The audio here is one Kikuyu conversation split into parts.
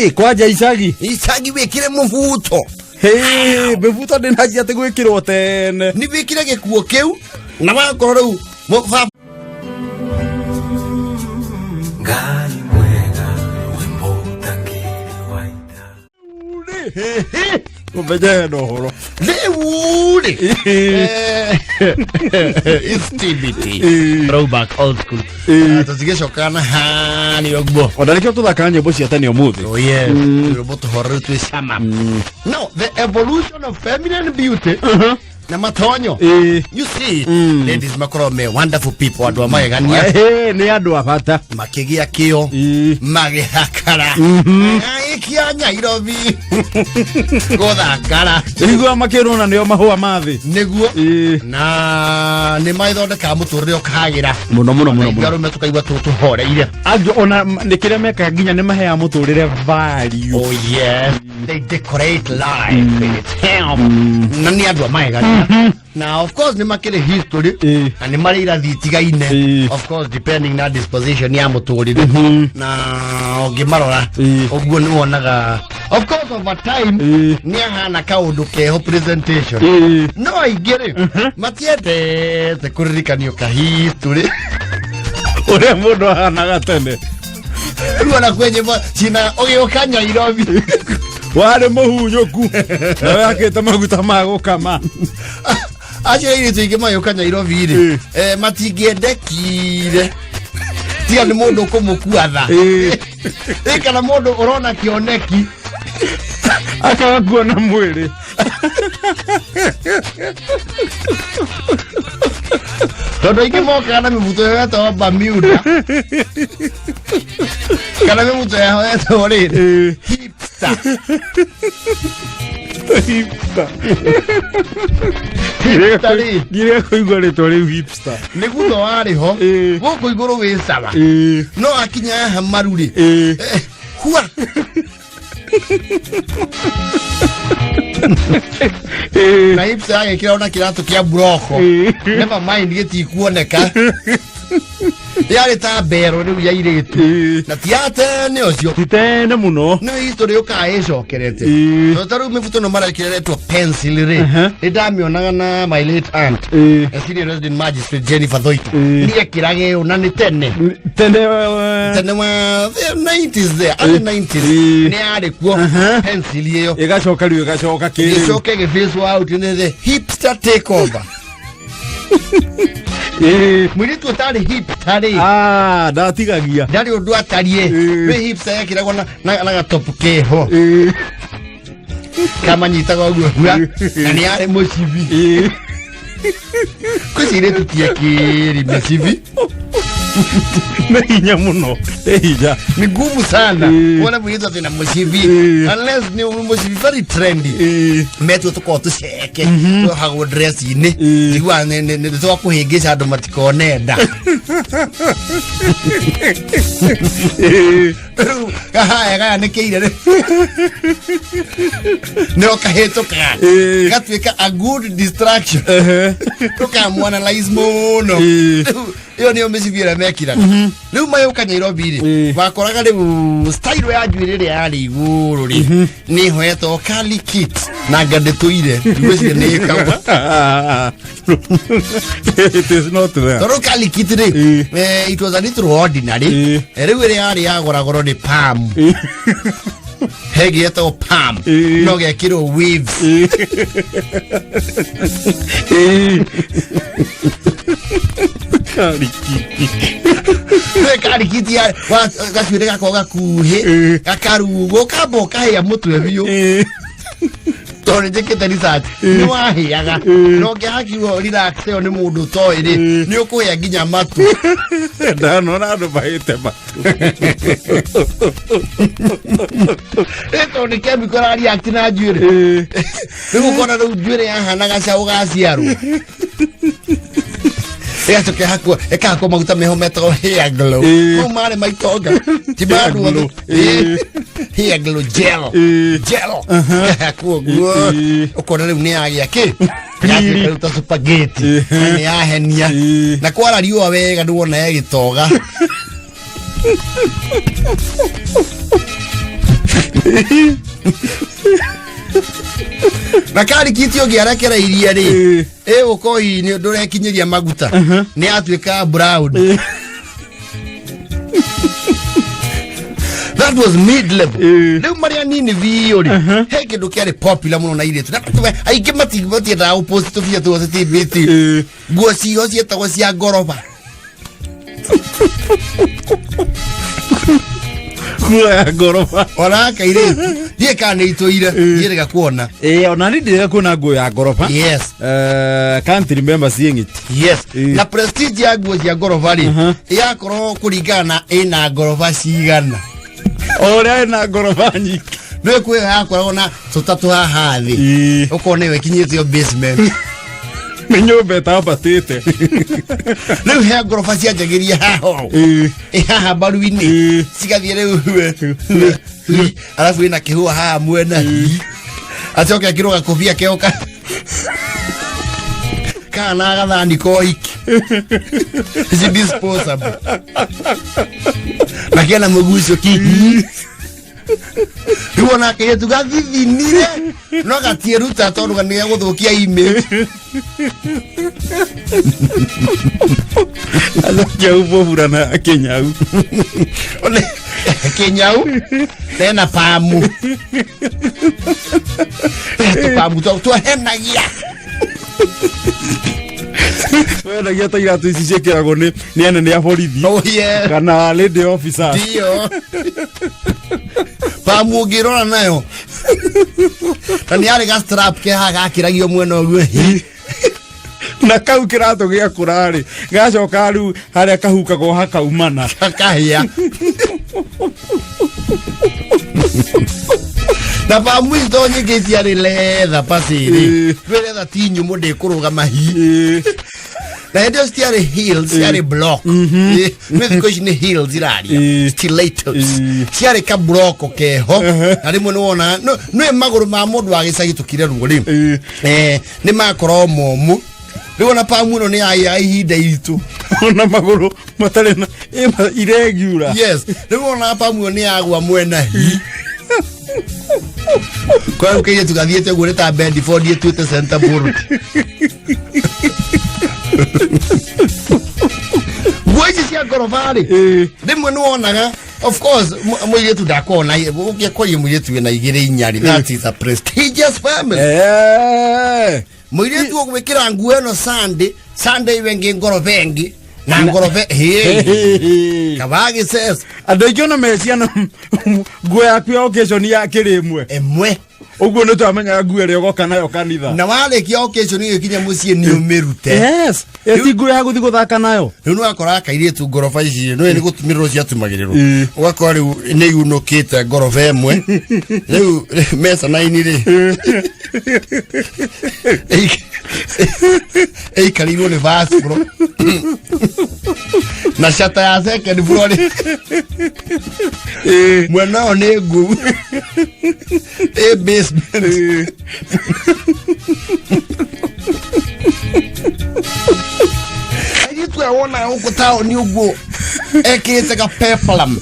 Hĩ, kwanja icagi. Icagi wĩkĩre mũbuto. Hĩ, mĩbuto ndĩnanjia atĩ gwĩkĩrwo tene. Nĩ wĩkĩre gĩkuo kĩu na wakorwo rĩu Ngai mwega wĩ mũtangĩri wa ita. Ũmenye hena ũhoro. Rĩu rĩ, it's TBT. Throwback old school. Tũtigĩcokaga na harĩa ũguo. Ona nĩkĩo tũthakaga nyĩmbo cia tene ũmũthĩ. Oh yes, rwĩmbo tũhoreru twĩ cama. Now, the evolution of feminine beauty na matonyo. You see, ladies makoragwo me wonderful people, andũ a magegania. Ĩĩ, nĩ andũ a bata. Makĩgĩa kĩo, magĩthakara. Aikia Nyairobi gũthakara. Igua makĩrwo na nĩo mahũa ma thĩ. Nĩguo. Na nĩ magĩthondekaga mũtũrĩre ũkagĩra. Mũno mũno mũno Ithuĩ mũno. arũme tũkaigua tũhoreire. Angĩ ona nĩ kĩrĩa mekaga nginya nĩ maheaga mũtũrĩre value. Oh yes, they decorate life in its helm. Na nĩ andũ a magegania. Na of course nĩ makĩrĩ history na nĩ marĩ irathi itigaine. Of course depending na disposition ya mũtũrĩre. Na ũngĩmarora ũguo nĩ wonaga of course over time nĩ ahana kaũndũ keho presentation. No aingĩ rĩ matiendete kũririkanio ka history. Ũrĩa mũndũ ahanaga tene. Rĩu ona kwĩ nyĩmbo cina ũgĩũka Nyairobi. Warĩ mũhunyũku na wehakĩte maguta ma gũkama. Acio airĩtu aingĩ magĩũka Nairobi rĩ, matingĩendekire tiga nĩ mũndũ ũkũmũkua tha. Ĩ, kana mũndũ ũrona kĩoneki. Akaga kuona mwĩrĩ. Tondũ aingĩ mokaga na mĩbuto ĩyo yetagwo Bermuda kana mĩbuto yao yetagwo rĩrĩ hipster. Hipster. Hipster rĩ, Ndirega kũigua rĩtwa rĩu hipster. Nĩ gutho warĩ ho gũkũ igũrũ wĩ sawa, no akinya haha maru rĩ, hua. Na hipster agĩkĩra ona kĩratũ kĩa buroko, never mind, gĩtikuoneka. Yarĩ ta mbero rĩu ya irĩtu na ti ya tene ũcio. Ti tene mũno. Nĩ history ũkaga ĩcokerete. Tondũ ta rĩu mĩbuto ĩno marekĩra ĩretwo pencil rĩ, nĩ ndamĩonaga na my late aunt, a senior resident magistrate Jennifer Thoito, nĩ ekĩraga ĩyo na nĩ tene. Tene. Tene wa the 90s there, early 90s. Nĩ yarĩ kuo pencil ĩyo. Ĩgacoka rĩu, ĩgacoka kĩrĩu. Ĩcoke ĩgĩ out nĩ the hipster takeover. Mũirĩtu ũtarĩ hipster rĩ, Ah, ndatigagia. Ndarĩ ũndũ atariĩ. Wĩ hipster yekĩragwo na gatopu keho kamanyitaga ũguo hua na nĩ yarĩ mũcibi. Kwĩ ciirĩtu tiekĩri mĩcibi. Nĩ hinya mũno, nĩ hinya. Ni ngumu sana wona mũirĩtu atĩ na mũcibi, unless nĩ mũcibi very trendy metuo tũkorwo tũceke twohagwo dress-inĩ. Njiguaga nĩ twa kũhĩngĩca andũ matikone nda. Rĩu kahaya gayanĩkĩire rĩ, nĩo kahĩtũkaga gatuĩka a good distraction, tũkamwanalyze mũno. Rĩu ĩyo nĩyo mĩcibi ĩrĩa mekiraga rĩu mayũka Nairobi rĩ. Wakoraga rĩu style ya njuĩrĩ ĩrĩa yarĩ igũrũ rĩ, nĩ hoetwo curly kit na ngandĩtũire ngwĩciria nĩ ĩkagwo. It is not there. Tondũ curly kit rĩ, it was a little ordinary. Rĩu ĩrĩa yarĩ ya goragoro nĩ palm hegi yetagwo palm, no gekĩrwo waves. Karikiti. Nĩ karikiti ya gacuĩrĩ gako gakuhĩ gakarugwo kamba ũkahĩa mũtwe biũ. Tondũ nĩ njĩkĩte research, nĩ wahĩaga na ũngĩhakiwo relax ĩyo nĩ mũndũ ũtoĩ rĩ, nĩ ũkũhĩa nginya matu. Ndanona andũ mahĩte matu. Ĩ, tondũ nĩ chemical ĩra react na njuĩrĩ. Rĩu ũkona rĩu njuĩrĩ yahana gacaũ gaciarwo, ĩgacoka ĩhakwo ĩkahakwo maguta meho metagwo hair glow. Mau marĩ maitonga, ti ma andũ othe. Hair glow gel. Gel ĩkahakwo guo, ũkona rĩu nĩ yagĩa kĩ, yatuĩka rĩu ta spaghetti na nĩ yahenia. Na kwara riũa wega nĩ wona ĩgĩtoga. Na karikiti ũngĩarekereirie rĩ, ĩgũkorwo hihi nĩ ndũrekinyĩria maguta, nĩ yatuĩka brown. That was mid level. Rĩu marĩa nini biũ rĩ, he kĩndũ kĩarĩ popular mũno na irĩtu na aingĩ matiendaga gũpost tũbia tuothe tibiti. Nguo ciho ciĩtagwo cia ngoroba. Nguo ya ngoroba. Ona kairĩtu ndiĩ kana nĩ itũire ndiĩrĩga kuona. Ĩĩ, ona ni ndĩrega kuona nguo ya ngoroba. Yes. Can't remember seeing it. Yes. Na prestige ya nguo cia ngoroba rĩ, yakorwo kũringana na ĩna ngoroba cigana. O ũrĩa ĩna ngoroba nyingĩ. Nĩ kwĩ yakoragwo na tũtatũ haha thĩ, ũkorwo nĩyo ĩkinyĩtio basement. Nĩ nyũmba ĩtambatĩte. Rĩu he ngoroba cianjagĩria haha ũũ. Ĩ haha mbaru-inĩ, cigathiĩ rĩu hue, hue, hue. Arabu ĩna kĩhũa haha mwena, acoke akĩrwo gakobia keo ka kana gathani koiki ici disposable na kena mũgucio ki. Rĩu ona kairĩtu gathithinire no gatiĩruta tondũ nĩ gegũthũkia image. Acokia ubũburana kĩnyau. One kĩnyau tena pamu tũpamu twahenagia. Wendagia ta iratũ ici ciĩkĩragwo nĩ anene a borithi Oh yeah. kana lady officers. Ndio pamu ũngĩrora nayo na nĩ yarĩ ga strap ke haha gakĩragio mwena ũguo. Na kau kĩratũ gĩakũra rĩ, gacoka rĩu harĩa kahukagwo hakaumana. Kahĩa na pamu ici to nyingĩ ciarĩ letha pacĩrĩ rwĩ letha ti nyũmũ ndĩkũrũgama hi. Na hĩndĩ ĩyo citiarĩ heels, ciarĩ block. Nĩ thikũ ici nĩ heels iraria. Stilettos. Ciarĩ kaburoko keho na rĩmwe nĩ wona nĩ magũrũ ma mũndũ wa gĩcagi tũkire ruo rĩ. Nĩ makorwo momũ rĩu ona pamu ĩno nĩ ya ihinda iritũ. Ona magũrũ matarĩ na iregiura. Yes, rĩu ona pamu ĩyo nĩ yagwa mwena hi kwa rĩu kairĩtu gathiĩte ũguo nĩ ta Bedford ĩtuĩte center board. Nguo ici cia ngoroba rĩ, rĩmwe nĩ wonaga of course mũirĩtu ndakona ũngĩakorie mũirĩtu wĩna igĩrĩ inya rĩ, that is a prestigious family. Mũirĩtu ũgwĩkĩra nguo ĩno Sunday, Sunday iwe ngĩ ngoroba ĩngĩ na ngoroba hĩ kabagĩces. Andũ aingĩ ona meciana nguo yaku ya occasion ya kĩrĩ ĩmwe. Ĩmwe. Ũguo nĩ twamenyaga nguo ĩrĩa ũgoka nayo kanitha. Na warĩkia occasion ĩgĩkinya mũciĩ nĩ ũmĩrute. Yes, ĩ ti nguo ya gũthiĩ gũthaka nayo. Rĩu nĩ wakora kairĩtu ngoroba ici nĩ gũtumĩrĩrwo ciatumagĩrĩrwo, ũgakora rĩu nĩ yunũkĩte ngoroba ĩmwe rĩu mecana-inĩ rĩ ĩikarĩirwo nĩ first floor na cata ya second floor rĩ, mwena ũyũ nĩ nguu ĩ basement. Airĩtu aya wonaga gũkũ taũni ũguo ekĩrĩte ga peplum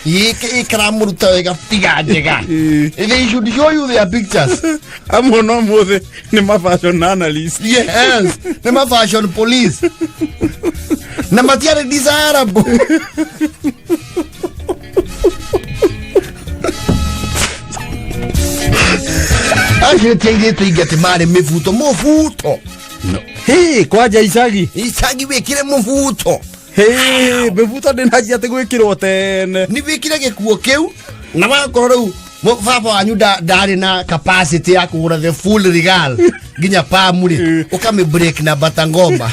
ĩkaramũruta wega tiga njega. They should show you their pictures. Amwe no mũthĩ nĩ ma fashion analyst. Yes, nĩ ma fashion police na matiarĩ desirable. Acio ti airĩtu aingĩ atĩ marĩ mĩbuto mũbuto. Hĩ, kwanja icagi. Icagi wĩkĩre mũbuto. Hĩ, mĩbuto ndĩnanjia atĩ gwĩkĩrwo tene. Nĩ wĩkĩre gĩkuo kĩu na wakorwo rĩu baba wanyu ndarĩ na capacity ya kũgũra the full regal nginya pamu rĩ, ũkamĩ break na bata ngoma.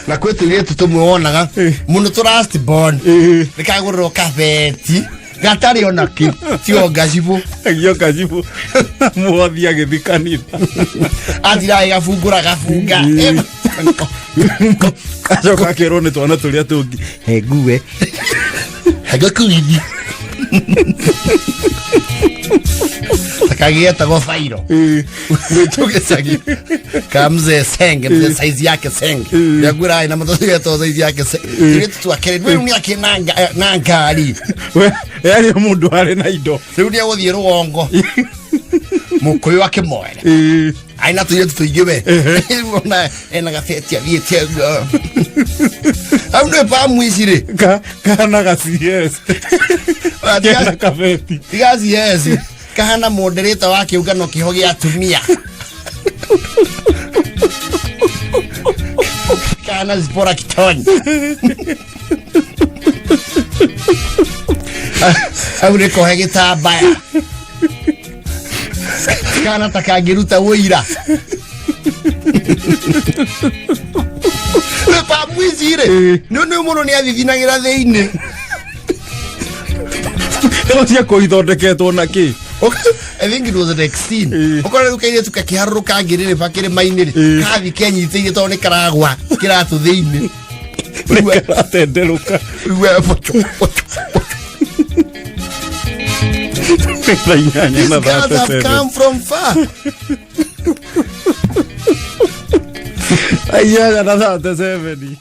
Na kwĩ tũirĩtu tũmwe wonaga mũno tũ last born nĩkagũrĩrwo kabeti gatarĩ ona kĩ tio ngacibũ. Agio kacibũ mũhothi agĩthi kanitha. Athira gabungũra gabunga. Acoka akerwo nĩ twana tũrĩa tũngĩ he ngue. Gakuithi. Takagietagwo Thairo. Gwitũ gĩcagi ka mzee Senge, mzee saizi yake Senge. Ndiakwĩra na matũ getagwo saizi yake Senge. Tũirĩtu twake rĩu nĩ akĩ na ngari. We yarĩ mũndũ arĩ na indo. Rĩu nĩ egũthiĩ rũgongo. Mũkũyũ akĩmoere. Aina tũirĩtu tũingĩ we. Rĩu ona ena gabeti athiĩte ũguo. Hau nĩ pamu ici rĩ. Kana ga CS. Kena kabeti. Tiga CS. Kahana moderator wa kĩũngano kĩho gĩa atumia. Kahana Zipporah Kitonyi. Hau nĩ kohe gĩtambaya. Kana ta kangĩruta ũira. Nĩ pamu ici rĩ. Nĩ mũndũ nĩ athithinagĩra thĩinĩ. Rĩu ciakũ ithondeketwo na kĩ? I think it was Rexine. Ũkora rĩu kairĩtu kakĩharũrũka ngĩrĩrĩba kĩrĩma-inĩ rĩ, kathi kenyitĩire tondũ nĩ karagwa kĩratũ thĩinĩ. Nĩ karatenderũka. Ũigue bocho, bocho, bocho. Thaa inyanya These na girls have 37. come from far. Thaa inyanya na 37.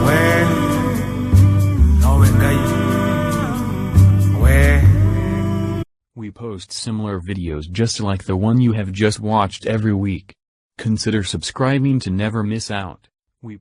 We nowe Ngai we. We post similar videos just like the one you have just watched every week. Consider subscribing to never miss out. We